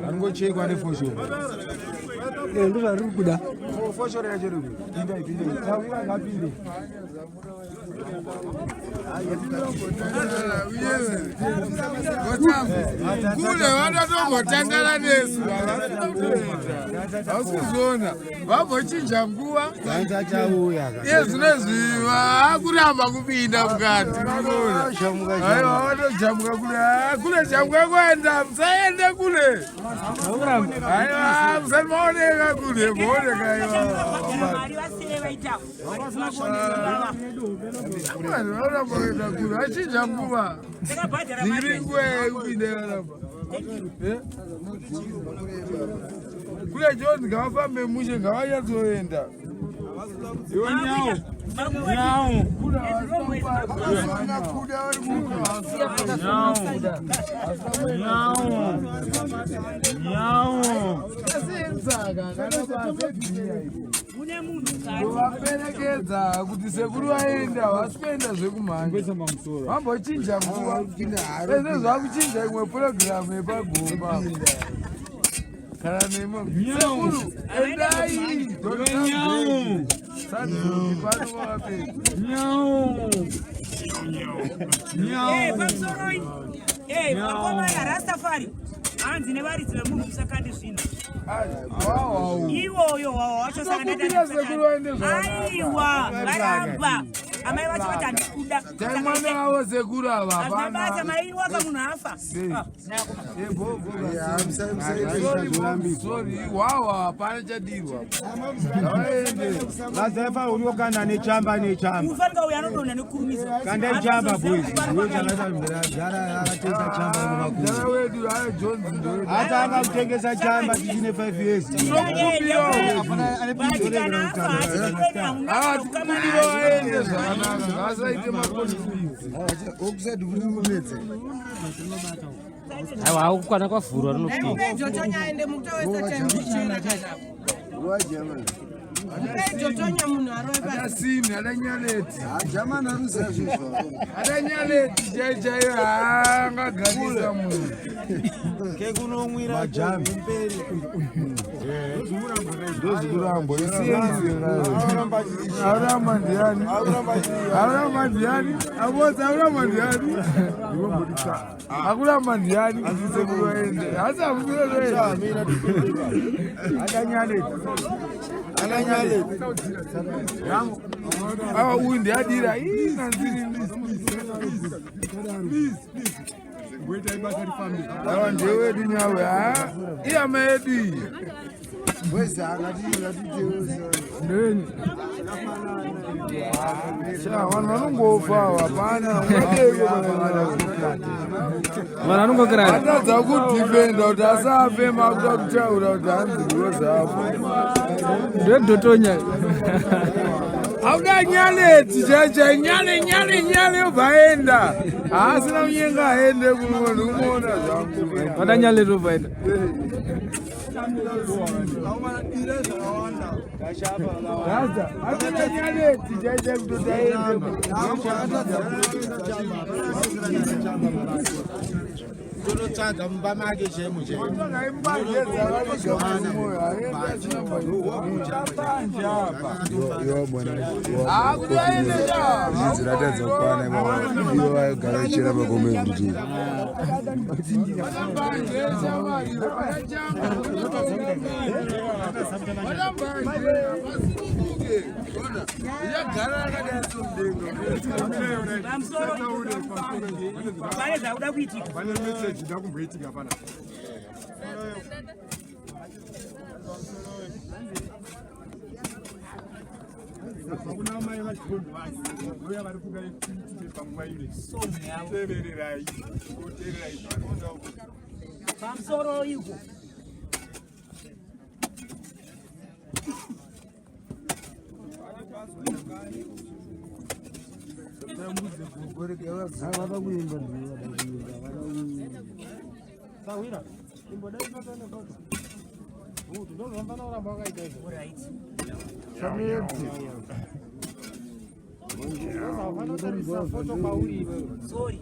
Angochekwa nefoshoro. Eh, ndozvariri kuda. Foshoro yacho iri pinda ipinde. Tawira ngapinde. Kule vanatombotandara nesu hausi kuzviona vambochinja nguva iye zvinezvi vakuramba kupinda mukati aiwa vatojamuka kule kule jamuka kuenda musaende kule aiwa musati maoneka kule maoneka aiwa Vanhu vanoramba kuenda kure vachinja nguva dziri nguva yekupinda varamba kule jonzi ngavafambe mushe ngavanyatsoenda Iwe nyau. Nyau. Nyau. Nyau. Kuvaperekedza kuti sekuru vaenda havasi kuenda zvekumhanya vambochinja nguva ese zvakuchinja imwe purogiramu yepagomba kana nemwe sekuru endai sadzoki pano vavapedza Pamusoroi vakomana Rastafari hanzi nevaridzi vemunhu musakande zvinhu iwoyo wawa wacho. Tokumbira sekuru vaende zvakanaka. Aiwa, varamba. Amai vacho vati handikuda. Tai mwana wavo sekuru ava. Hazvina basa. Hapana. Maiwaka munhu afa. Sorry, wawa hapana chadirwa, ngavaende. Vazefa uriokanda nechamba nechamba. Unofanika uyo anodonha nekukurumidza. Kandai chamba boys. Ndiwe chakaita akatengesa chamba Mudhara kumakuru. wedu ayo Jones ndowedu. Atanga kutengesa chamba tichine 5 years. But kana afa hachidi Ah, tikumbira vaende zvakanaka, ngavasaite makonflicts. Aiwa, hakukwana kwavhurwa rinopinda. Jotonya aende mukutowesa time kuchera kana. Jotonya munhu arove pasi. Ada simi, ada nyaleti. Ada nyaleti chai chaiyo haangagarisa munhu. Majambi. Ndozvikurambwa auramba ndiani? Auramba ndiani? Abodzi auramba ndiani? Akuramba ndiani kuti sekuru vaende? Asi hamusiretoenda. Ada nyaleti. Awa uyu ndiadira nanzirini. Awa ndewedu nyawe ha iyama yedu iyi. Ndeni sha vanhu vanongofa hapana ungadeko. Vanhu vanongokirana. Atadza kudhifenda kuti asafe, makuda kutaura kuti hanzi ndiwo zafa. Ndedhotonya. Hauda nyaleti chaichai, nyale nyale nyale yobva aenda, haasina kunyenga aende kumwe ndikumuona zvangu. Vada nyale tovaenda. Gaza asina nyaleti chaichai kutoti aende. Tonotsvaga mumba make chemo chemo. Mbanje dzavanoga mumoyo aende asina mbanje apa. Iwo bwana. Hakuti aende cha. Zvinzi ratadza kukwana ipapa. Iwo vagara vachera pagomo everyday. Mbanje chamari chamba mbanje vasununguke yagara yakadai somudenga. Pamusoro pane zvakuda kuitika. Pane message ndakumboitika pana. Kuna mai vachikombi vacho vouya vari kuda kuitike panguva ine. Tevererai, tevererai zvavanoda kuti. Pamusoro iko. Vada kuimba ndivo vada kuimba. Vada kuimba. Sorry.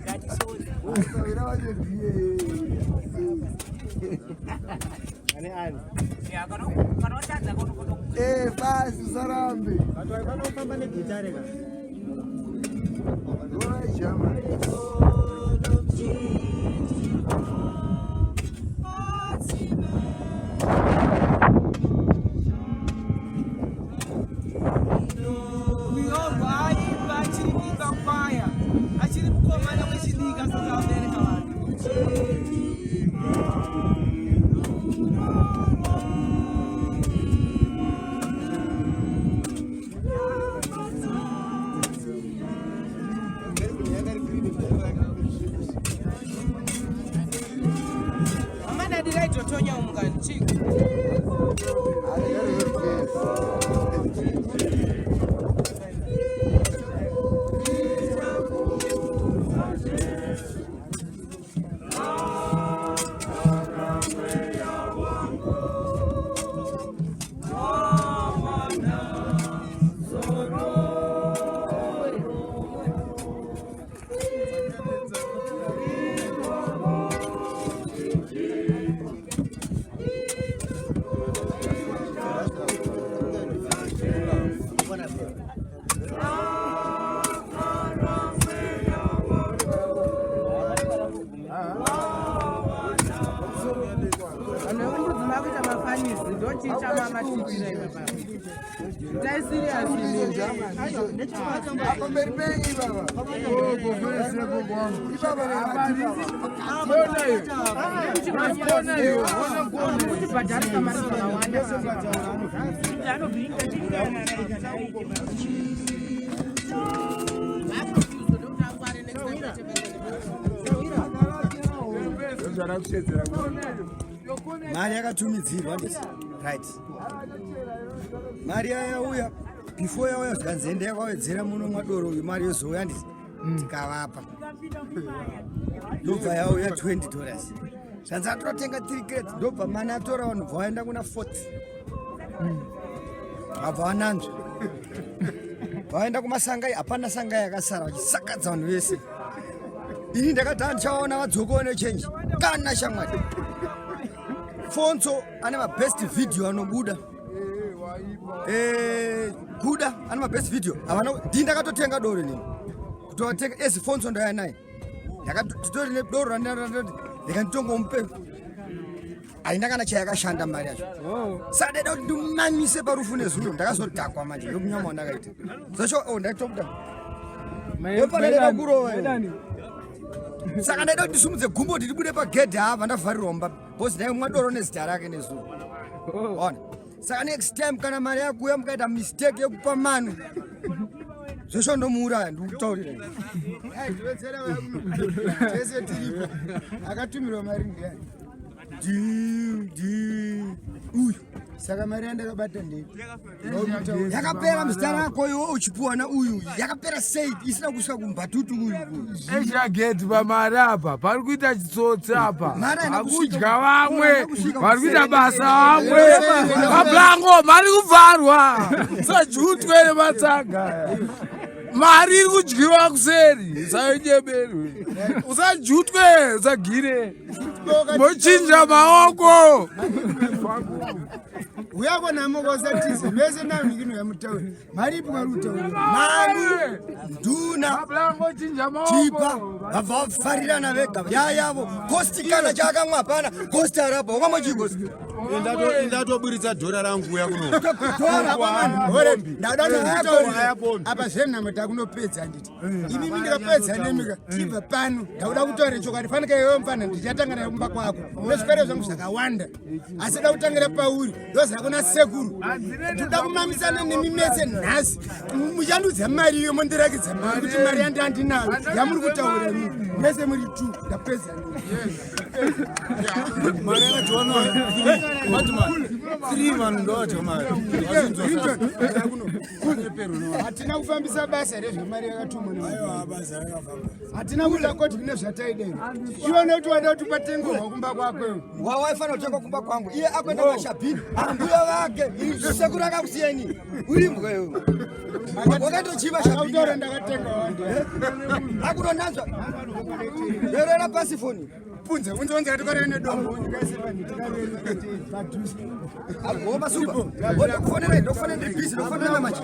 Ndati sorry. Ya, kana kana watadza kana kana Eh, basi usarambe. Rora jama. Uyorwa aimba achiri kuimba kwaya achiri mukomana wechidiki asati abereka vanhu. Amana diraitotonya umungani chiko. Vanhu vekundudzi makuita mafanisi ndochiita mamatichira ipapa. Itai serious. Apa mberi penyu ibaba. Ibaba nemati. Kona iyo, ona kona iyo. Kutibhadharisa mari dzakawanda. Mari yakatumidzirwa ndisi right. Mari yayauya before yauya zvikanzi ende yakawedzera muno mwadoro uyu mari yozouya ndisi tikavapa ndobva yauya 20 dollars zvanzi atotenga 3 crates ndobva mani atora vanhu bva vaenda kuna 40 vabva vananzva vaenda kumasangai hapana sangai yakasara vachisakadza vanhu vese. Ini ndakati handichaona vadzokowo nechenji kana shamwari. Fonso ane mabest video anobuda. Guda ane mabest video havana. Ndii ndakatotenga doro nini kutovatenga ezi fonso ndaya naye ndakatitori nedoro randati ndikanditongomupe haina kana chayakashanda mari yacho. Saka ndaida kuti ndimamise parufu nezuro ndakazodhakwa manje ndomunyama wandakaita zvacho. Oh, ndaitobuda ndopandaida kurova iwe. Saka ndaida kuti ndisumudze gumbo kuti ndibude pagedhi apa ndavharirwa mumba because ndaimwa doro nezita rake nezuro. Ona, saka next time kana mari yakuuya mukaita mistake yekupa manu zvesho ndomuuraya, ndikutaurira. Tese tiripo, akatumirwa mari ndiani? Ndi uyu. Saka mari yandakabata ndei? Yakapera muzita rako iwe uchipuwa nauyu, yakapera sei isina kusvika kumbatutu uyu? Eshageti pamari apa pari kuita chitsotsi apa. Mari haina Akudya kusvika- vamwe haina kusvika vari kuita kuseri. basa vamwe mablango mari kubvarwa sajutwe nematsaga. Mari iri kudyiwa kuseri, usainyeberwe, usajutwe, usagire mochinja maoko. Uyako namo kwasatize mese namikino yamutauri mari ipi kwari kutaura? Manu nduna Mablango chinja chipa maoko. vabva vafarirana vega yayavo kosti kana chaakamwa hapana kosti arapa wakamwa chii kosti? Ndatoburitsa dhora rangu uya kuno. Tora pamani. Ore, ndada kutaurira apa zvenhamo takunopedza handiti imimi ndikapedza nemika tibva pano ndakuda kutaura chokwadi fanika iwewe mufana ndichatanga naye kumba kwako nezvikwere zvangu zvakawanda asi da kutangira pauri ndoziva kuna sekuru ndoda kumamisana nemi mese nhasi muchandudza mari iyo mondirakidza mari kuti mari yandandinayo yamuri kutaura imimi mese muri two ndapedza. Mari yakadyiwa. Three vanhu ndovadya mari. Hatina kufambisa basa rezvemari yakatumwa nevanhu. Hatina kuita koti kune zvataidera. Iwe nekuti wada kuti patengurwa kumba kwako iwe. Wawaifanira kutenga kumba kwangu iye akuenda mashabhini ambuya vake sekuru akakusiyeni uri mbwa iwe wakatochiva shabhini Akutaura ndakatenga wandi. akunonanzva berera pasi foni Punze unze unze katikorere nedombo ndikaise panhu tikarere padhuze. agoma supa ndokufonera ndokufonera ndiri busy ndokufonera manje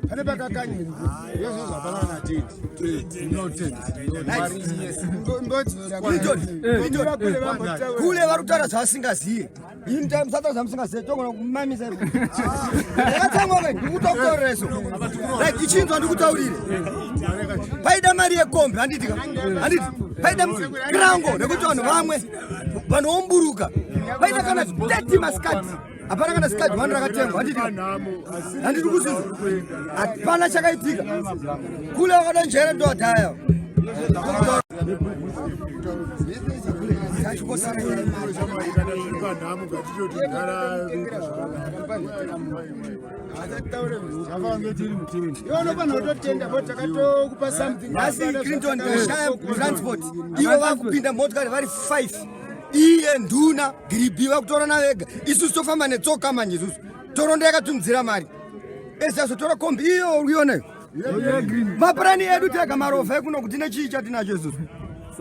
Pane pakakanyira. Izvozvo hapana kana tendi. No tendi. Mbodzora. Clinton, Clinton. Kule vambotaura. kule vari kutaura zvavasingaziye ini musataura zvamusingaziye togona kumamisa ndakatsamwa kai ndikutaurira iso like ichinzwa ndikutaurire paida mari yekombi handiti ka handiti paida kirango nekuti vanhu vamwe vanhu vomburuka paida kana 30 masikati hapana kana sikati one rakatengwa handiti ka handiti kuzinzwa hapana chakaitika kule wakadonjera ndowadhaya Iwe unofanira kutotenda bo takatokupa something. Nhasi Clinton kashaya transport ivo vakupinda motikari vari 5 iye nduna giribi vakutorana vega isusu tofamba netsoka manje isusu toronda yakatumidzira mari esi azotora kombi iyo uriona iyo mapurani edu tega marovha ekuno kuti nechii chatinacho isusu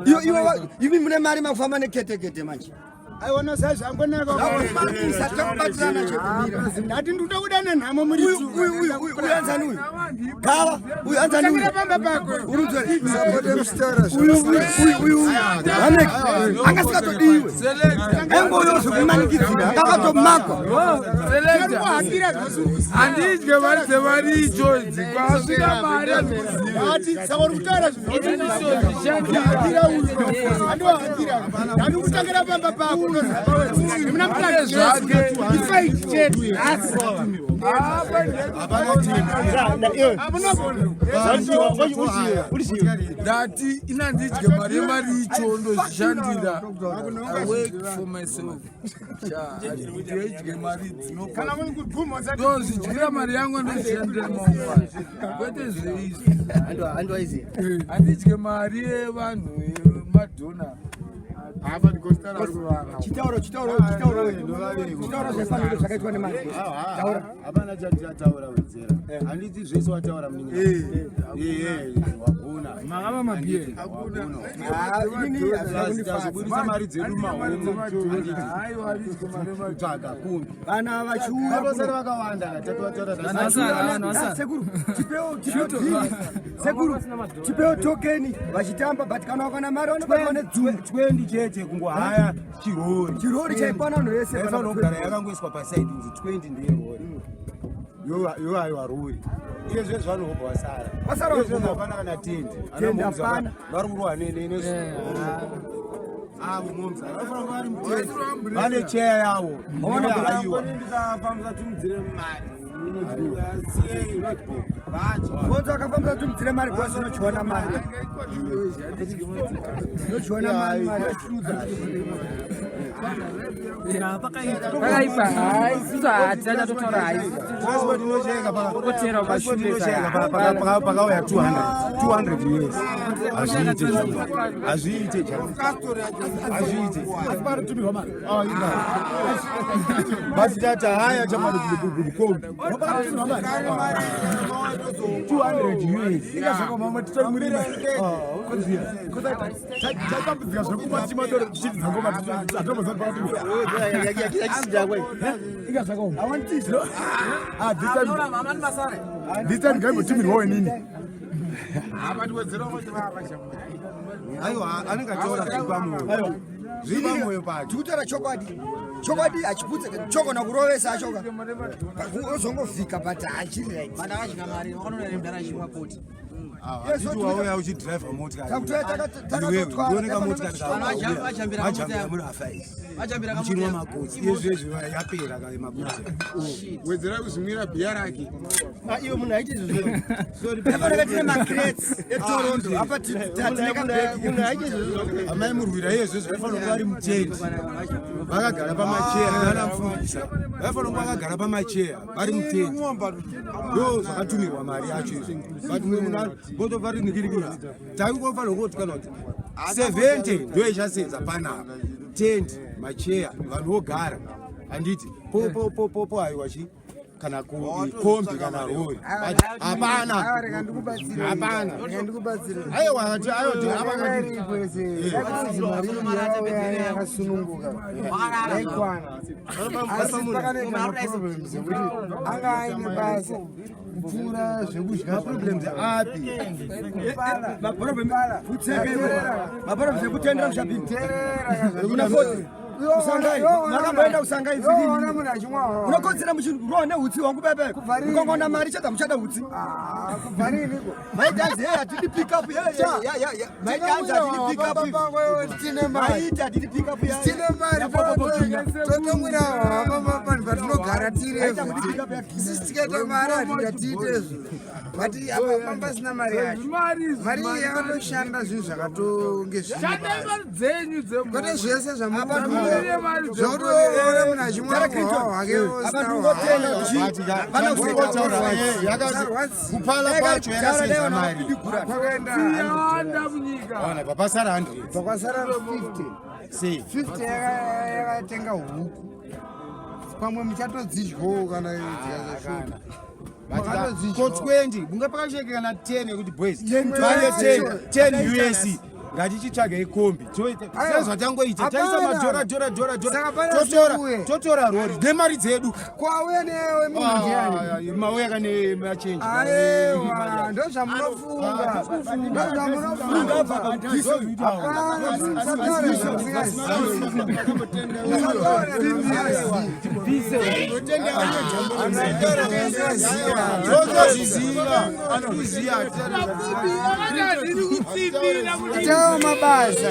iyo ivo imi mune mari makufamba neketekete manje Aiona sai zvangonaka. Zvakumamisa takubatirana chekumira Ndati ndikuda kuda nenhamo muri uyu uyu uyu uyu uyu anzani uyu gava uyu anzani uyu Tangira pamba pako. uyu uyu uyu hamek angasikatodiwe engoyo zvekumanikidzira angakatomakwa Selector. Kuhakira zvasukusi. Handidye mari dzemari idzodzi kwasvika mari handikuzive. Ati saka uri kutaura Zvishandira. zvinhakira uyu. Andohakira. Ndati kutangira pamba pako. Muna Ane zvake. Ifight chete. Asi. Ndati inandidye mari yemari icho ndozvishandira. I work for myself. Cha, ndidye mari dzinobva. Kana muri kugumha usati Ndozvidyira mari yangu ndozvishandira maoko aya. Kwete zveizvi. Handidye mari yevanhu yemadhona. Chitauro chitauro chitauro chitauro zvefaniro zvakaitwa nemari taura Hapana chatataura wedzera. Handiti zvese wataura munini. Eh, wagona. Makava mabhiye. inini hazvina kundifadza Tazobudisa mari dzedu mahomu. Haiwa handidye mari yemadhona. Kutsvaga kumbi. vana vachiuya Vasara vakawanda katatotaura. Sekuru tipewo tipewo drink. Sekuru tipewo tokeni vachitamba but kana wakana mari vanobatwa nedzungu 20 chete kungohaya chirori. Chirori chaikwana vanhu vese Yaifanira kugara yakangoiswa pasaidi kunzi 20 ndeyerori. Yo aiwa rori. Iye zvezvo vanobva vasara. Vasara Iye zvezvo hapana kana tendi. Tendi hapana. Vari kurohwa nesu. Avo momza vanofanira kunge vari mutendi. Vane cheya yavo. Aiwa. Ndikafambisa tumudzire mari. Bonzo akafambisa tumudzire mari bhosi inochiona mari inochiona mari mari Pakaipa. Hai, isusu hatina chatotaura hai. Transport inocheka Kotera transport ukashumisa. inocheka pakauya 200 200 US. Hazviite hazviite hazviite. But tata haya chamari kukombi 200 US. Tatambudzika zvekumatima doro tichidza ngoma atombozani pakati. Inga zvakaoma. Ah, this time this time ngaimbotumirwawo inini. Aiwa anenge ataura zviri pamoyo. Zviri pamoyo pake. tikutaura chokwadi chokwadi hachiputse chogona kurovesa achoka ozongovhika but hachiri right Vana vachina mari, vakanoona nemudhara achimwa koti. Handiti wauya uchidhiraivha motikariiwewe motikari vajambira muri afa muchinwa makotsi izvezvi yapera ka makotsi. Wedzera kuzvimwira bhiya rake. Iwe munhu aiti izvozvo, tine macrates eToronto apa, tine kabhegi. Munhu aiti izvozvo. Amai murwira, iyezvezvo vaifanira kuva vari mutendi, vakagara pamacheya nana mufundisa, vaifanira kuva vakagara pamacheya vari mutendi. Ndo zvakatumirwa mari yacho izvo, but mumwe munhu votobva rinikirikira. Taingofanira kungoti kana kuti 70 ndo ichasenza panapa, tendi, macheya, vanhu vogara, handiti? Po haiwa chi kana kombi kana rori, hapana, hapana. Aiwa, Yakasununguka, yaikwana, asi pakanoita maproblems ekuti anga aine basa kupfuura zvekudya. Maproblems api? Maproblems ekutendera mushabhini kuna 40 kusangai, makamboenda kusangai? Ona munhu achimwa. Unokodzera muchirowa neutsi wangu bebe, ukangona mari chada muchada utsi. Kubva riniko? Maitanzi, hey, hatidi pick up, maiti hanzi hatidi pick up, Tine mari. Maiti hatidi pick up. Tine mari, totomwira hama panhu patinogara tiri. Isusu tikaita mari hatingatiite izvo, but apa pambasina mari yacho. Mari iyi yakatoshanda zvinhu zvakatonge Shandai mari dzenyu. Kwete zvese zvakuti ona munhu achimwa hwake. Kupala kwacho yakasenza mari. Dziyawanda munyika. Ona papasara 100. Pakwasara 50. Sei? 50 yakatenga huku, pamwe muchatodzidyawo kana dzikasashota. Ko 20 bunga pakasheka kana 10 yekuti boys, twane 10 10 US, ngatichitsvaga ikombi sezvatangoita, taisa madhora dhora dhora dhora, totora totora rori nemari dzedu. Kwauya newe munhu ndiani? Mauya kane machenji. Aiwa, ndozvamunofunga, ndozvamunofunga. Hapana, musataura zvamusingazivi. Totozviziva, anokuziva. Itawo mabasa,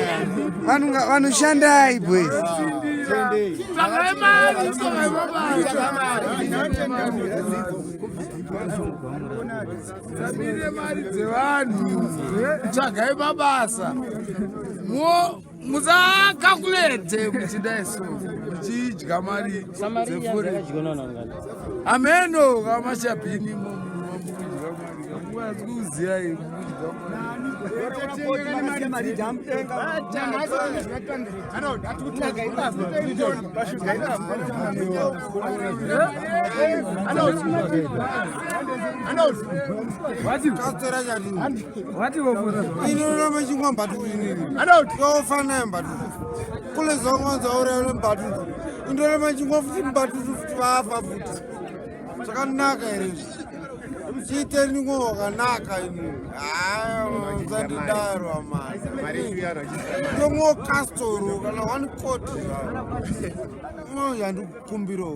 vanhu vanoshandai boys. Tsvagai mari, tsvagai mabasa. Samire mari dzevanhu, tsvagai mabasa. Musakakulete muchidai so muchidya mari dzeforeign. Ameno kamashabhini mukudya mari kamungatsi kuziyai mukudya mari. Inoramba chimwa mbatutu inini tofanaya mbatutu kule zvangonza uraya mbatutu, indoramba chimwa futi mbatutu futi, vafa futi. Zvakanaka here izvi? Chiiteni ngo wakanaka ini. Haya, musandidaro amani. Tomwo kastoro kana one quart zvaro yandikukumbira.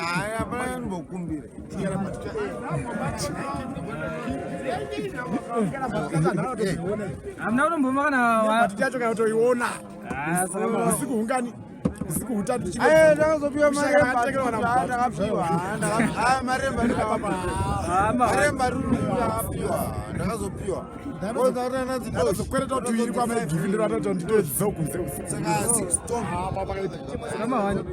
Haya, hapana yandimbokumbira. Hamuna kutomboma kana Tichacho kana kutoiona usiku hungani, usiku hutatu. Aye, ndakazopiwa mari yembatutu, ndakapiwa mari yembatutu, mari yembatutu ndakapiwa, ndakazopiwa. Ndakazokwereta tuiri kwamaigivindiro atati nditodzidza kunze usiku. Saka 6 ton. Saka Mahani.